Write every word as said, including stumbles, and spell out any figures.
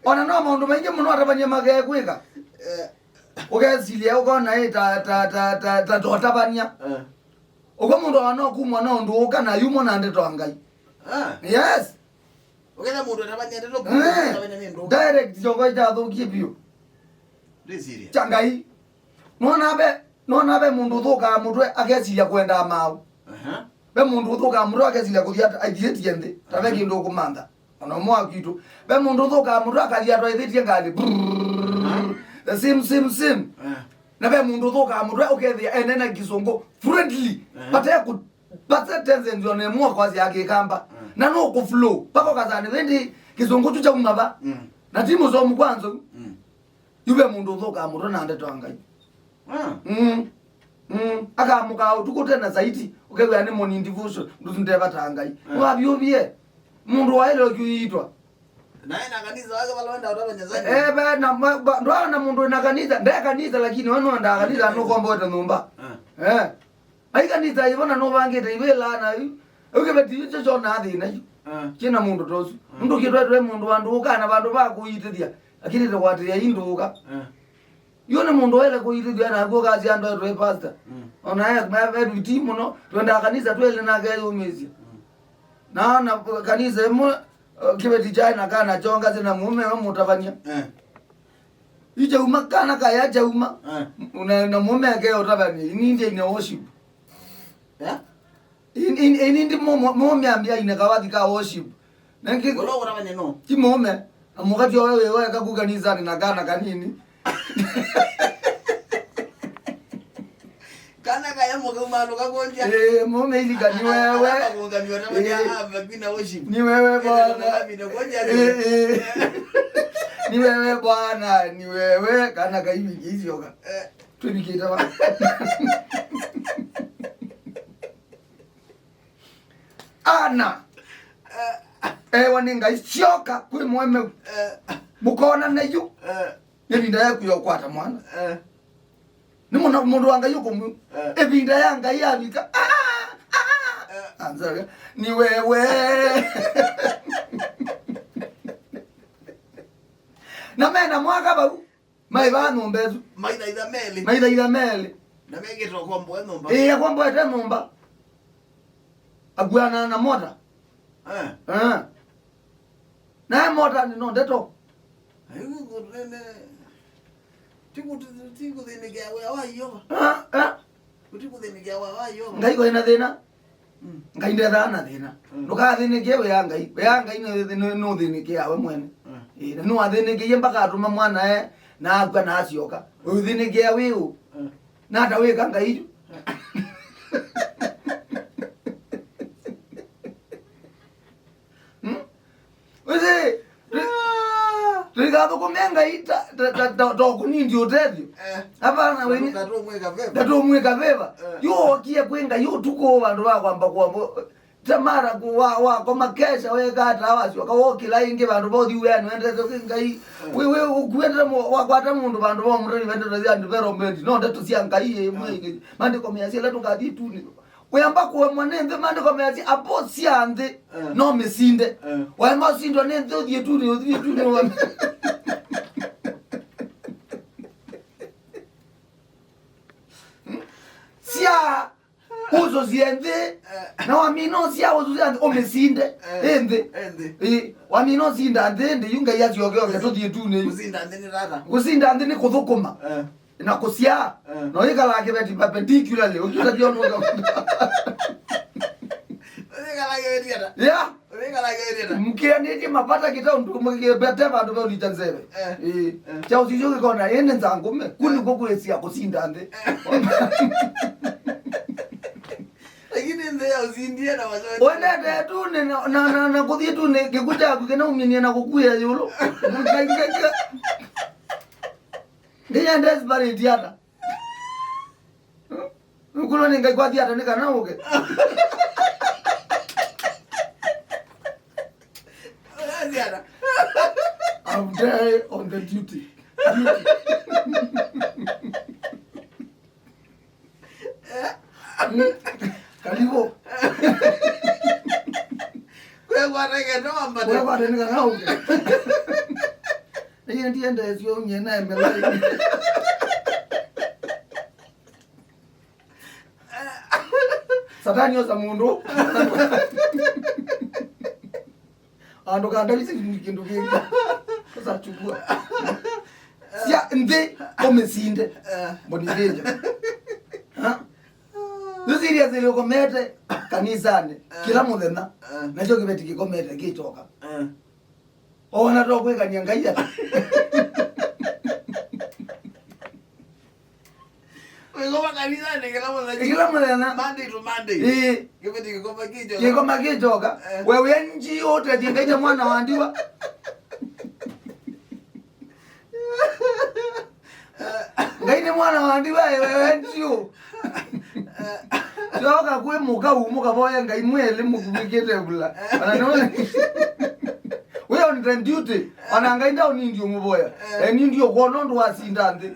Ona no maũndũ maingĩ mũno atavany'a makekwĩka. Eh. Ũkesilya ũkona ĩ ta, ta, ta, ta, ta, ta ũtavany'a. Eh. Ũguo mũndũ ona no kumwa no ũndũ ũka na yumwa na ndeto ya Ngai. Ah. Yes. Ũketha mũndũ atavany'a ndeto, eh, atavany'a nĩ ndũka. Direct kyoko kyathũkie biũ. Ndĩ serious. Kya Ngai. Nona ve, nona ve mũndũ ũthũkaa mũtwe akesilya kwendaa maaũ. Aha. Ve mũndũ ũthũkaa mũtwe akesilya kũthi at-, aithiĩtie nthĩ. Ta ve, aha, kĩndũ ũkũmantha. Ona ũmwe wa kwitũ. Ve mũndũ ũthũkaa mũtwe akathi atwaĩthĩtie ngalĩ. Brrrr. Aha. The same, same, same. Eh. Na ve mũndũ ũthũkaa mũtwe ũkethĩa enena kĩsũngũ fluently. Eh. Vate kũ-, vate tendency ona ĩmwe kwasya kĩkamba. Eh. Na no kũ flow. Mpaka ũkasani, "Ĩndĩ kĩsũngũ kyu kyauma va?" Mm. Na ti mũsomu kwanza. Mm. Yu ve mũndũ ũthũkaa mũtwe na ndeto ya Ngai. Ah. Mm. Mm. Akamũkaa ũtukũ tena zaidi, ũkewĩa nĩ morning devotion, ndũsindevata Ngai. Ah. Nĩwavyũvie. Mũndũ waĩle ũkiuitwa. Nae na kanisa wake vala wenda ũtavany'a Sunday. Eh, ve na ma-, ba-, ndwaona mũndũ wĩna kanisa, nde kanisa lakini we nũendaa kanisa, nũkomboete nyũmba. Ah. Eh. Ai kanisa ĩvo na nũvangĩte ivĩla na yu. Yu kĩveti yu kyo kyonaa thĩna yu. Ah. Kĩna mũndũ ta ũsu. Ah. Mũndũ kĩtwetwe mũndũ vandũ ũkaa na vandũ va kũitĩthya. Lakini tũkwatĩĩa indũũka. Ah. Yu nĩ mũndũ waĩle kũitĩthya naku ũkasya andũ etwe pastor. Mm. Ona e, me, me twĩti mũno, twendaa kanisa twelĩ nake yũmĩsye. Mm. Naona kanisa ĩmwe, eh, kĩveti kyaĩ na kana kyongasye na mũũme we mũtavany'a. Eh. Yu kyauma, kana kaya kyauma. Eh. Na, na mũũme ake ũtavany'a, ini ndi ina worship. Eh? In, in, ini ndi mũũme, mũũme ambia ine kawathi ka worship. Na ngi-, ũla ũtavany'a no? Ti mũũme. Na mũkati owe wĩ weka ku kanisani na kana kanini. Kana kaya mũkauma andũ kakwonja. Eh, mũũme ilika ni wewe. Ala kũngamio na manya. Eh. Amba kwina worship. Ni wewe bwana. Ĩna kuonja. Eh, eh. Ni wewe bwana, ni wewe. Kana kaivi kĩisyoka. Eh. Twĩvikĩte va? Ana. Eh. Ewa nĩ Ngai, syoka kwĩ mũemeu. Eh. Mũkonane yu. Eh. Nĩ ĩvinda yaku ya ũkwata mwana. Eh. Nĩ mũna mũndũ wa Ngai ũkũmũ. Eh. Ĩvinda ya Ngai yavika. Ah, ah, ah. Eh. Anzaga. Ni wewe. Na mena mwaka vau. Maĩ vaa nyũmba ĩsu. Maithaitha melĩ. Maithaitha melĩ. Na mekĩte ũkomboe nyũmba. Ĩĩ, akomboete nyũmba. Akuana na mota. Eh. Eh. Naye mota nĩ no ndeto. Ayu kũnene. Tiku-, tikũthĩnĩkĩa wĩa wa Yeova. Eh, eh. Ũtikũthĩnĩkĩa wĩa wa Yeova. Ngai kwaĩ na thĩna. Mm. Ngai ndethaa na thĩna. Mm. Ndũkathĩnĩkĩe wĩa Ngai. Wĩa Ngai nĩ, nĩ, nũthĩnĩkĩaa we mwene. Mm. Ĩĩ, na nĩwathĩnĩkĩie mpaka atũma mwanae na akw'a na asyoka. Ũthĩnĩkĩa wĩũ? Mm. Na ata wĩka Ngai yu? Mm. Hmm? Wĩsĩ, tũ-, tũikathũkũme Ngai ta, ta, ta, ta, ta ũkũnindi ũtethyo. Eh. Hapana, wĩni-, tatũmwĩka favor. Tatũmwĩka favor. Eh. Yu wokie kwĩ Ngai ũtukũ vandũ va kwamba kwamba. Tamara ku-, wa, wakoma kesha weka ata wasyoka wokĩla ĩngĩ vandũ va ũthi wĩanĩ wendete kwĩ Ngai. Eh. Wĩ, wĩ, ũkuĩte mũ-, wakwata mũndũ vandũ va mũtani wendete ya development. No ndeto sya Ngai ĩ, mwĩ, eh, maandĩko measya ĩla tũkathi ĩtunĩ. Wĩamba kũemwa nĩ nthĩ, maandĩko measya, apple sya nthĩ, eh, no mĩsinde. Eh. Waema ũsindwa nĩ nthĩ, ũthiĩ ĩtunĩ, ũthiĩ ĩtunĩ, ũeme. Sya ũsũsye nthĩ, eh, na wamina ũsya ũsũsya nthĩ, ũmĩsinde, eh, ĩ nthĩ. Ĩ nthĩ. Ĩ, wamina ũsinda nthĩ, ĩndĩ yu Ngai asyoke oke, tũthiĩ ĩtunĩ. Kũsinda nthĩ nĩ tata. Kũsinda nthĩ nĩ kũthũkũma. Eh. Na kũsyaa, eh, no ĩkalaa kĩveti perpendicularly, ũkĩta kĩono. Ũkĩta kĩveti ata? Yeah. Ũkĩta kĩveti ata? Mkĩanĩtie mapata kĩta ũndũ mũkĩvete vandũ va ũlita nzeve. Eh. Ĩĩ. Eh. Kya ũsisyo kĩkona, ĩĩ nĩ nzangũme, kuni kũkwĩsya kũsinda nthĩ. Eh. Lakini nthĩ ya ũsindie na mazoezi. Wendete ĩtunĩ na, na, na, na kũthiĩ ĩtunĩ, kĩku kyaku kĩnaumĩnie na kũkuĩa ĩũlũ. Ngai, Ngai, Ngai. Nginya desperate ata? Nũkũlwa nĩ Ngai kwathi ata nĩ kana ũke? Kwathi ata? I'm there on the duty. Duty. Eh? Mm. Karibu. Kwekwateke no ambate. Kwekwateke no. Ndiendesyo nyie na emelai. Satani osa mũndũ. Andũ kanda isi ni kĩndũ kĩngĩ. Sasa chukua. Sia nthĩ ũmĩsinde. Eh. Mbonithĩnja. Ha? Nĩ serious ile ũkomete kanisanĩ. Eh. Kĩla mũthenya. Eh. Nakyo kĩveti kĩkomete kĩchoka. Eh. Ona to kwĩkania Ngai ata. Wĩkoma kanisanĩ kĩla mũthenya. Kĩla mũthenya. Monday to Monday. Ĩĩ. Kĩveti kĩkoma kĩchoka. Kĩkoma kĩchoka. Eh. We wĩ N G O ũtethie Ngai nĩ mwana wa ndiwa. Ngai nĩ mwana wa ndiwa, we N G O. Tyoka kwĩ mũka u mũkavoya Ngai mwelĩ mũkuĩkĩte vula. Ona nĩwe. We on the duty. Ona Ngai ndaũnindi ũmũvoya. Eh. Enindi ũkwona ũndũ wasinda nthĩ.